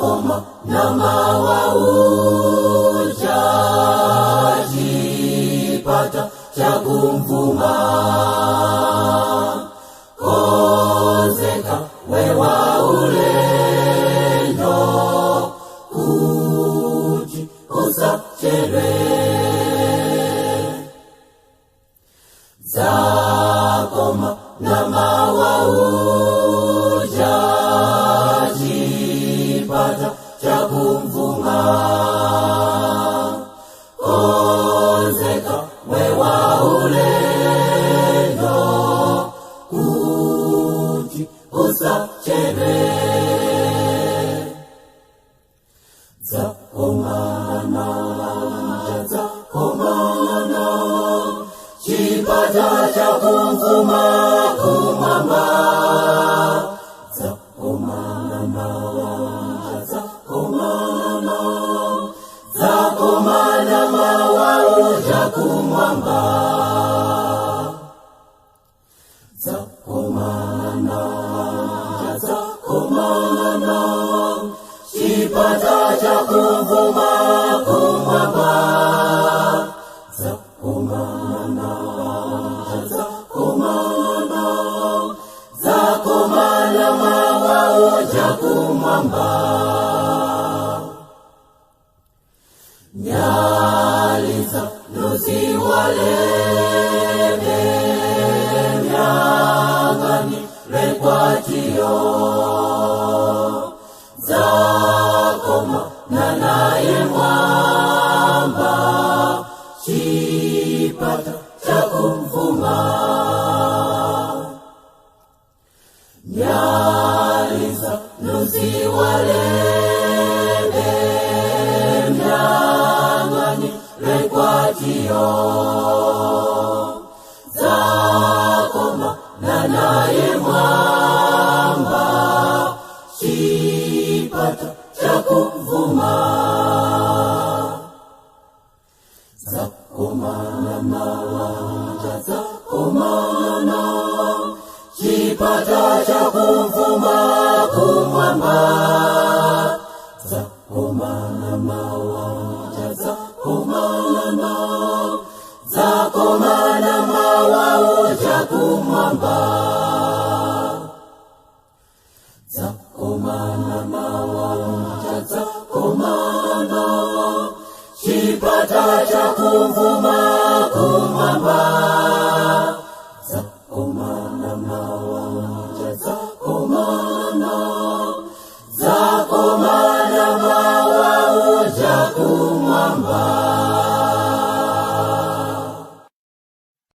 Koma namawa uja chipata chakumvuma kozeka wewa ulendo kuti usachere zakoma namawa uja chipata chakumvuma kozeka wewa ulendo kuti usachere zakomana zakomana chipata chakumvuma kumwamba zakomana zakomana zakomana mawauja kumwamba zakomana zakomana chipata chakumvuma kumwamba zakomana zakomana zakomana mawauja kumwamba nyaliza nuziwalebe myangani rekwatiyo zakoma nanaye mwamba chipata chakumvuma nyaliza nuziwalebe myangani rekwatiyo zakoma nanaye mwamba chipata chakumvuma zakomana mawanja zakomana chipata chakumvuma kumwamba zakomana mawanja zakomana zakomana mawauja kumwamba zakomana mawanja zakomana chipata chakumvuma kumwamba zakomana mawanja zakomana zakomana mawauja kumwamba.